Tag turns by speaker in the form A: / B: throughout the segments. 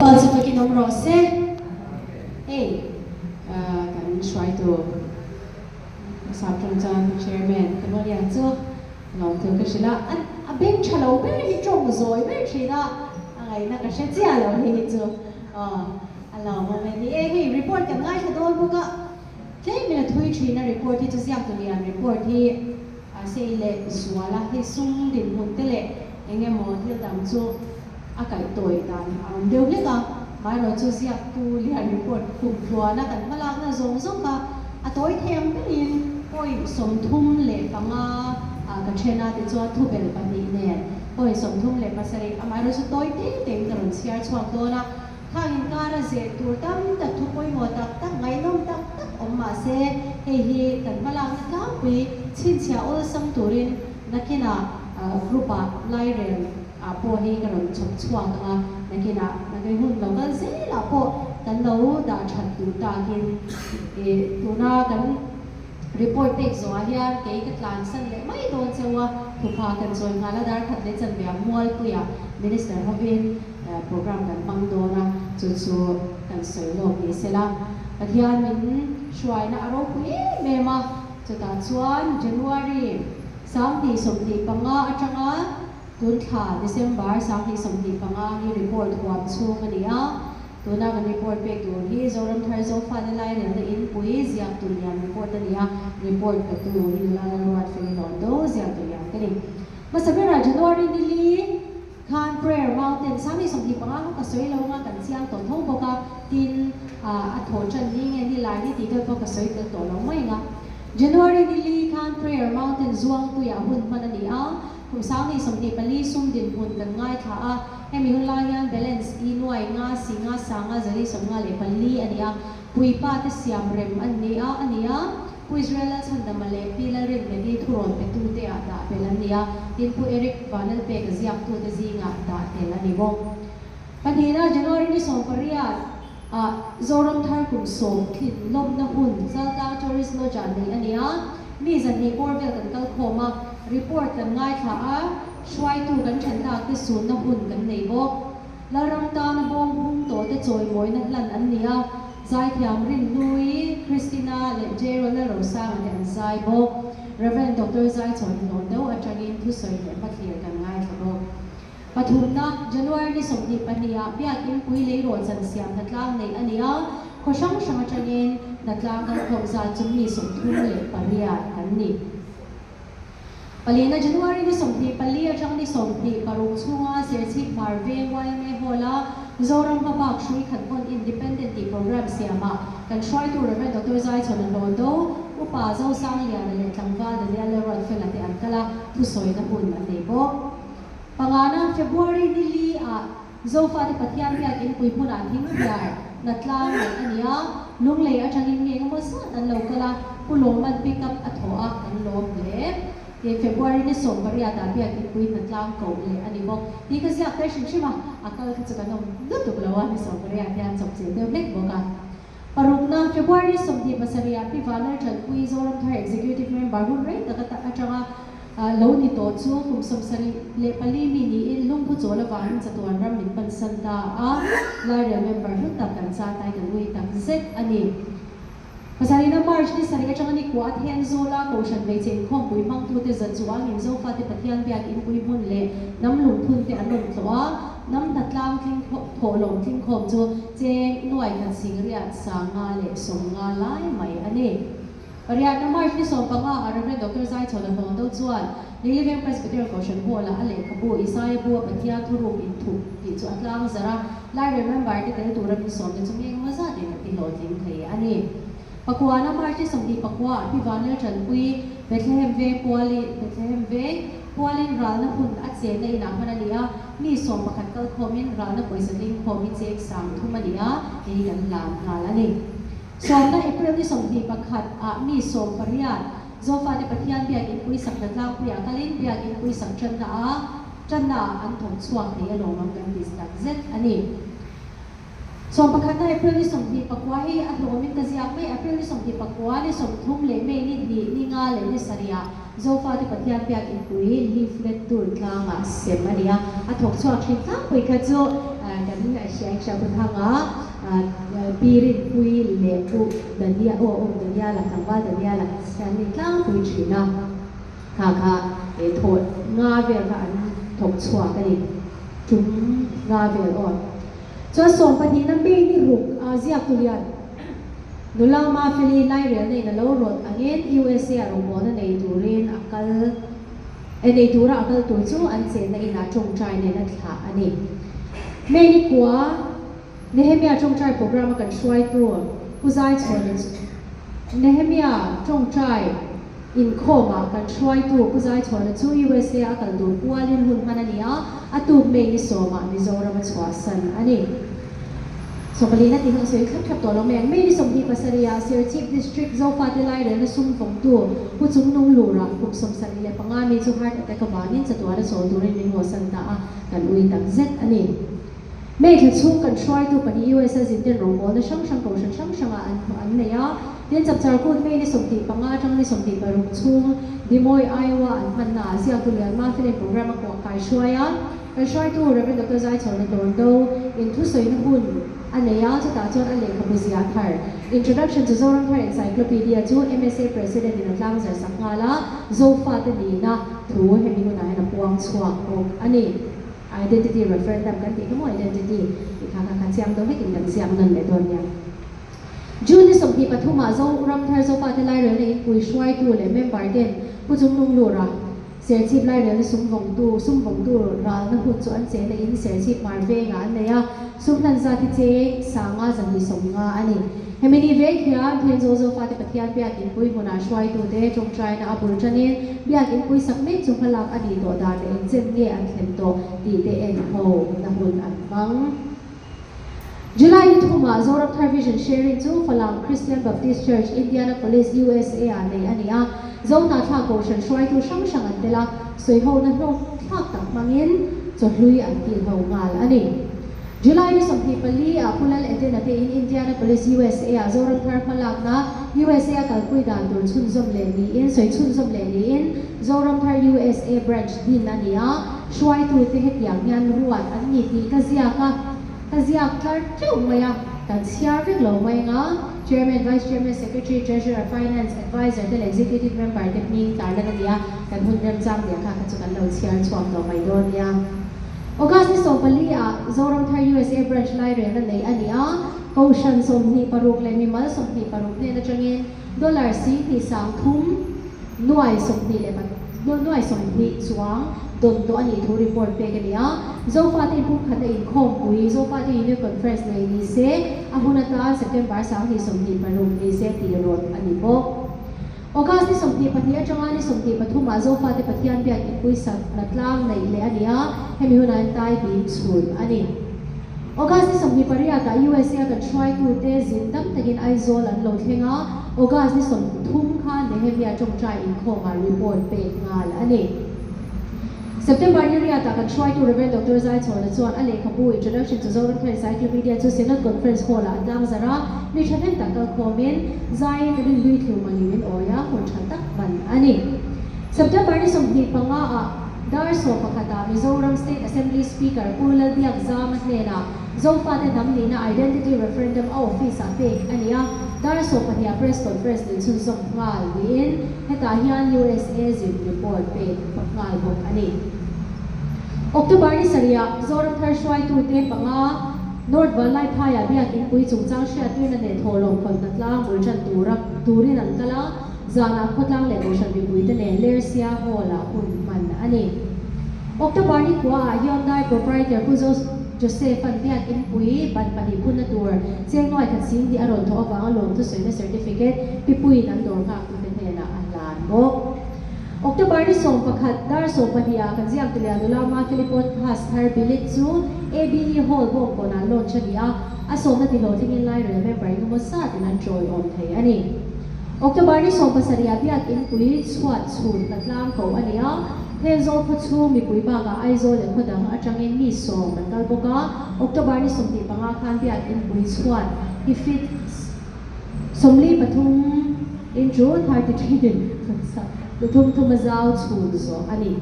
A: Lalpa chu fakin awm rawh se. Hei kan hruaitu Sap tawng chuan Chairman Kamalian chu lawmthu ka hrilh a, a beng tha lo ber hi tawng zawi ber thin a, a ngaihna ka hre chiah lo hei hi chu a lawmawm e. Ni e, hei report kan ngaithla dawn bawk a, tlemin a thui thin a report hi chu ziak tunian report hi a sei leh zual a, hei sum dinhmun te leh eng emaw thil dang chu a kaihtawi dan a awm deuh hlek a, maherawh chu ziaktu lian report kum tluana kan hmalakna zawng zawng kha a tawi thei ang berin point 35 ah ka then a, tichuan thubel pahnih nen point 37 amaherawh chu tawi te tein ka rawn chhiar chhuak dawn a, khang inkara zeh tur tam tak thu pawimawh tak tak ngaihnawm tak tak awm mah se hei hi kan hmalakna tlangpui chhinchhiah awlsam turin nakinah group ah lairel ah pawh hi ka rawn chhawp chhuak ang a, nakinah nakin hun lo kal zelah pawh kan lo dah that duh takin ih tuna kan report pek zawhah hian kei ka tlansan leh mai dawn cheu a, thupha kan chawi nghal a, dar khat leh chanve Mualpuiah Minister hovin program kan hmang dawn a, chu chu kan sawi lawk ni sela Pathian min hruaina a ropui em em a, chutah chuan January 2025 atanga Tun thla December 2025 hi report huam chhung a ni a, tuna kan report pek tur hi Zoram Thar Zofate Lairelna Inpui ziak tur lian report a ni a, report petu hi nula Lalruat Fei Hlawndo ziak tur lian ka ni. Hmasa berah January ni li khan Prayer Mountain 2025 kha ka sawi lo anga kan chiang tawh tho bawk a, tin a thawh tan ni nge ni lai ni tih vel pawh ka sawi tel tawh lo mai ang a. January ni li khan Prayer Mountain Zuangpuiah hun hman a ni a, Kum 2024 sum dinhmun kan ngaithla a, hemi hun lai hian balance i nuai nga si nga sa nga zali 54 a ni a, Puipa te siam rem an ni a a ni a, Pu Israel Lalchhandama leh Pi Lalrinmedi thurawn petu te ah dah bel an ni a, tin Pu Eric Vanlalpeka ziaktu te zingah dah tel a ni bawk. Pahnihna January ni 18 ah Zoram Thar kum sawm thlin lawmna hun Zaltlang Tourist Lodge ah neih a ni a, mi 200 bawr vel kan kal khawm a, report kan ngaithla a, hruaitu kan then tak te sunna hun kan nei bawk. Lalram tana bawng hung tawh te chawimawina hlan an ni a, zaithiam Rinhlui, Christina leh J. Lalrosanga te an zai bawk. Rev. Doctor Zaichhawn Hlawndo atangin thusawi leh hmathlir kan ngaithla bawk. Pathumna, January ni 22 ah Biakinn pui leirawh chan siam hnatlang neih a ni a, khaw hrang hrang atangin hnatlang kal khawm zat chu mi 38 kan ni. Palina, January ni 24 atang ni 26 chhunga Serchhip Hmar Veng YMA Hall-a Zoram hmabak hrui khat vawn Independent tih program siamah kan hruaitu Rev. Doctor Zaichhawn Hlawndo, Upa Zosangliana leh Tlangval Daniel Lalruatfela te an kal a, thusawina hun an nei bawk. Pangana, February ni li ah Zofate Pathian biakinn pui hmunah thing hliar hnatlang neih a ni a, lunglei atangin nge engemaw zat an lo kal a, Pu Lawman pick up a thawh a, kan lawm hle. Tin, February ni 18 ah biakinn pui hnatlang koh leh a ni bawk. Tih ka ziak tel hrim hrim a, a kal kha chu kan awm lutuk lo a, ni 18 hian chawpchilh deuh hlek bawk a. Parukna, February 27 ah Pi Vanlal Tanpui Zoramthar Executive Member hun rei tak atanga lo ni tawh chu kum 74 mi niin lungphu chawl avangin chatuan ram min pansan ta a, Lairel member hlu tak kan chan ai kan ui tak zet a ni. Pasarihna March ni sarih atanga ni kua a then zawla Kohhran hmeichhe inkhawmpui hmangtute za chuangin Zofate Pathian biak inpui hmun leh hnam lungphun te an rawn tlawh a, hnam hnatlang tling thawhlawm tlingkhawm chu cheng nuai khat singriat 550 lai mai a ni. Pariatna March ni 15 ah Rev. Doctor Zaichhawna Hlawndo chuan Liliveng Presbyterian Kohhran Hall-ah a lehkhabu Isaia bu a Pathian thuruk inthup tih chu a tlang zarh a, Lai remember te tel tura min sawmte chu mi engemaw zat in a ti hlawhtling thei a ni. Pakuana March ni 24 ah Pi Vanlal Tanpui Bethlehem Veng puali Bethlehem Veng pualin ralna hun a chenna inah hman a ni a, mi 11 kal khawmin ralna pawisa tling khawm hi cheng 3000 a ni a, hei kan hlan nghal a ni. Sawmna April ni 21 ah mi 18 Zofate Pathian biak inpui sak hnatlangpuiah kalin biak inpui sak tanna a tanna ah an thawk chhuak thei alawm ang kan ti tak zet a ni. Sawmpakhatna April ni 29 hi a hlawmin ka ziak mai. April ni 29, ni 30 leh May ni hnih, ni nga leh ni sarih ah Zofate Pathian biak inpui leaflet tur tlangah sem a ni a, a thawk chhuak thin tlangpui kha chu kan hria Hriatputhanga, Pi Rinpuii leh Pu Daniel, aw aw Daniela, tlangval Daniela hian ni tlangpui thin a, kha kha thawh nga vel kha an thawk chhuak a ni, tum nga vel aw. Chuan sawmpahnihna May ni ruk a ziaktu lian nula Mafeli lairelna in a lo rawt angin USA ah rawngbawlna nei turin a kal e nei tura a kal tur chu an chenna inah tawngtai nen a thlah a ni. May ni kua Nehemia tawngtai program a kan hruaitu Pu Zaichhawna chu Nehemia tawngtai Inkhawmah kan hruaitu Pu Zaichhawna chu USA a kal tur pualin hun hman a ni a, a tuk May ni sawmah Mizoram a chhuahsan a ni. Sawpalina tih hi ka sawi thlap thlap tawh lo mai ang. May ni 27 ah Serchhip District Zofate Lairelna sum vawngtu Pu Chungnung Lura kum 75 mi chu heart attack avangin chatuana chawl turin min hawsan ta a, kan ui tak zet a ni. May thla chhung kan hruaitu pahnih US a zinten rawngbawlna hrang hrang kohhran hrang hrangah an an nei a. Tin, Chapchar Kut May ni 25 atang ni 26 chhung Des Moines, Iowa an hmanna ah ziaktu lian Mafelen program a kuah kai hruai a. Kan hruaitu Rev. Doctor Zaichhawna Tawndo in thusawina hun a nei a, chutah chuan a lehkhabu ziah thar Introduction to Zoram Thar Encyclopedia chu MSA President in a tlangzar sak nghal a, Zofate nihna thu hemi hunah hian a puang chhuak bawk a ni. Identity referendum kan tih kha maw identity tih kha kha kha chiang deuh vekin kan ziak nawn leh dawn nia. June ni 23 ah Zoram Thar Zofate Lairelna Inpui hruaitu leh member ten Pu Chungnung Lura Serchhip Lairelna sum vawngtu sum vawngtu ralna hun chu an chehna in Serchhip Hmar vengah an nei a, sum hlan zat hi cheng sanga 250 a ni. Hemi ni vek hian Thenzawl Zofate Pathian Biak Inpui hmunah hruaitute tawngtaina a bul tanin Biak Inpui sak mek chu hmalak a nih tawh dan leh engchen nge an thlen tawh tih te en ho na hun an hmang. July ni thumah Zoram Thar Vision Sharing chu Falam Christian Baptist Church, Indianapolis, USA ah neih a ni a. Zohnahthlak Kohhran hruaitu hrang hrang an tel a, sawihona hlawk thlak tak hmangin chawhlui an kil ho nghal a ni. July ni 24 ah Pu Lal Edena te in Indianapolis, USA ah Zoram Thar hmalakna USA a kalpui dan tur chhunzawm leh niin sawi chhunzawm leh niin Zoram Thar USA Branch din a ni a, hruaitute hetiang hian ruat an ni tih ka ziak a, ka ziak tlar teuh mai a, kan chhiar vek lo mai anga Chairman, Vice Chairman, Secretary, Treasurer, Finance, Adviser te leh Executive Member te hming tarlan a ni a, kan hun remchang leh kha kha chu kan lo chhiar chhuak tawh mai dawn nia. August ni 14 ah Zoram Thar USA Branch lairelna neih a ni a, Kohhran 26 leh mimal 26 hnen atangin dollar sihnih sang thum nuai sawmhnih leh nuai 20 chuang dawn tawh a nih thu report pek a ni a. Zofate inpumkhatna inkhawmpui, Zofate Union Conference nei ni se, a hun atan September 2026 ni se tih rawt a ni bawk. August ni 22 atanga ni 23 ah Zofate Pathian biak inpui sakna tlang neih leh a ni a, hemi hunah hian tai bim chhun a ni. August ni 28 ah USA a kan hruaitute zin tam takin Aizawl an lo thleng a, August ni 30 khan Nehemia tawngtai inkhawmah report pek nghal a ni. September ni riatah kan hruaitu Rev. Doctor Zaichhawna chuan a lehkhabu Introduction to Zoram Thar Encyclopedia chu Synod Conference Hall-ah a tlangzarh a, mi thahnem tak kalkhawmin zaiin rinhlui thlum angin min awi a, hun tha tak hman a ni. September ni 25 ah dar 11 ah Mizoram State Assembly Speaker Pu Lalbiakzama hnenah Zofate hnam nihna Identity Referendum a office-ah pek a ni a, dar 12 ah Press Conference nih chhunzawm nghal niin hetah hian USA zin report pek nghal bawk a ni. October ni sarihah Zoram thar hruaitute panga North Vanlaiphaiah biak inpui chungchang hriattirna leh thawhlawm khawnhna tlang bul tan tura turin an kal a, zanah khawtlang leh kohhran mipuite nen Lersia Hall-ah hun hman a ni. October ni khuaah Hyundai proprietor Pu Joseph-a'n biak inpui ban pahnih phunna tur cheng nuai khat sing tih a rawn thawh avanga lawmthu sawina certificate pipuiin an dawr nghaktute hnenah a hlan bawk. October ni 11 dar 12 ah kan ziak tu lian nula Mafeli podcast thar Bilit chu ABE Hall bawm kawnah launch a ni a, a sawmna ti hlawhtlingin Lairel member engemaw zat in an tawiawm thei a ni. October ni 17 ah biak inpui chhuat chhun hnatlang koh a ni a, Thenzawl khaw chhung mipui bakah Aizawl leh khaw dang atangin mi 10 an kal bawk a, October ni 25 khan biak inpui chhuat hi fit 43 into 33 pathum thum a zau chhun zawh a ni.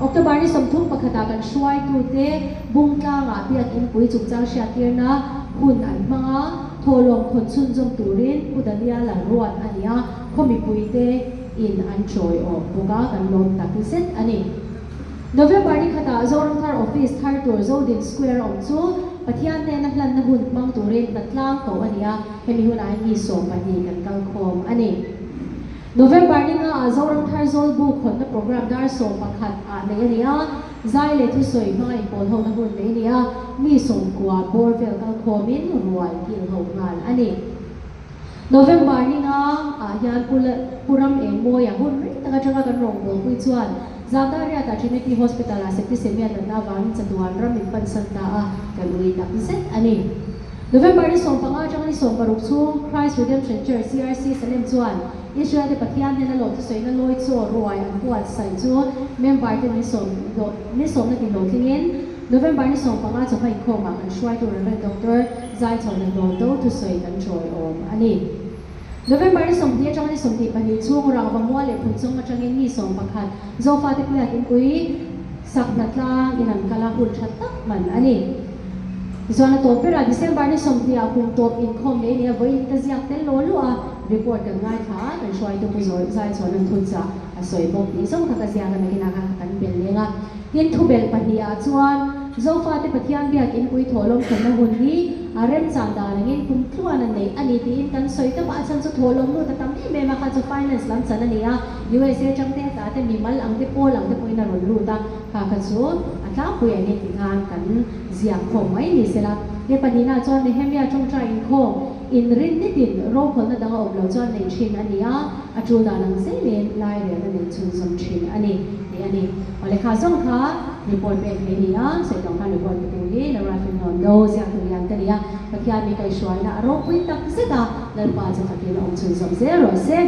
A: October ni 31 ah kan hruaitute Bungtlangah Biakinn pui chungchang hriattirna hun an hmang a, thawhlawm khawn chhunzawm turin Pu Daniel-a ruat a ni a, khaw mipuite in an chawiawm bawk a, kan lawm tak zet a ni. November ni khatah Zoramthar Office thar tur Zodin Square a awm chu Pathian hnena hlanna hun hmang turin hnatlang koh a ni a, hemi hunah hian mi 12 kan kal khawm a ni. November ni nga ah Zoramthar Zawlbu khawnna program dar 11 ah neih a ni a, zai leh thusawi hmanga inpawl hona hun neih a ni a, mi 90 bawr vel kal khawmin ruai kil ho nghal a ni. November ni nga ah hian Pu Pu Ram Engmawia hun rei tak atanga kan rawngbawlpui chuan Zandariat ah Trinity Hospital ah septicemia natna avangin chatuan ram in pansan ta a, kan ui tak zet a ni. November ni 15 atanga ni 16 chhung Christ Redemption Church, CRC, Salem chuan Israel te Pathian hnena lawm thusawiina lawi chaw ruai an buatsaih chu member te min sawm min sawmna ti hlawhtlingin November ni 15 chawhma inkhawmah kan hruaitu Rev. Doctor Zaichhawna Hlawldo thusawi kan tawiawm a ni. November ni 20 atanga ni 22 chhung Rangva mual leh Phunchawng atangin mi 11 Zofate Biak Inpui sak hnatlang in an kal a, hun tha tak hman a ni. Tichuan a tawp berah December ni 20 ah kum tawp inkhawm nei nia vawiin ka ziak tel law luah a, report kan ngaithla a, kan hruaitu Pu Zaichhawn an thutchah a sawi bawk tih zawng kha ka ziak a, nakinah khan kan bel leng a. Tin, thubelh pahnihah chuan Zofate Pathian biak inpui thawhlawm thlenna hun hi a remchan dan angin kum tluan a neih a ni tiin kan sawi tawp a, a chhan chu thawhlawm lut a tam em em a, kha chu finance lam chan a ni a, USA atang te tla te mimal ang te pawl ang te pawhin a rawn lut a, kha kha chu a tlangpui angin ti khan kan ziak khawm mai ni sela. He pahnihna chuan Nehemia tawngtai inkhawm inrin nitin rokhawlna dang a awm lo chuan neih thin a ni a, A tul dan ang zelin lairelna nei chhunzawm thin a ni tih a ni. Aw lehkha zawng kha report pek thei a ni a, sawi tawng khan report pe tu hi Laura Fernando ziaktu lian ka ni a, Pathian mi kaihhruaina a ropui tak zet a, Lalpa chu fakin awm chhunzawm zel rawh se.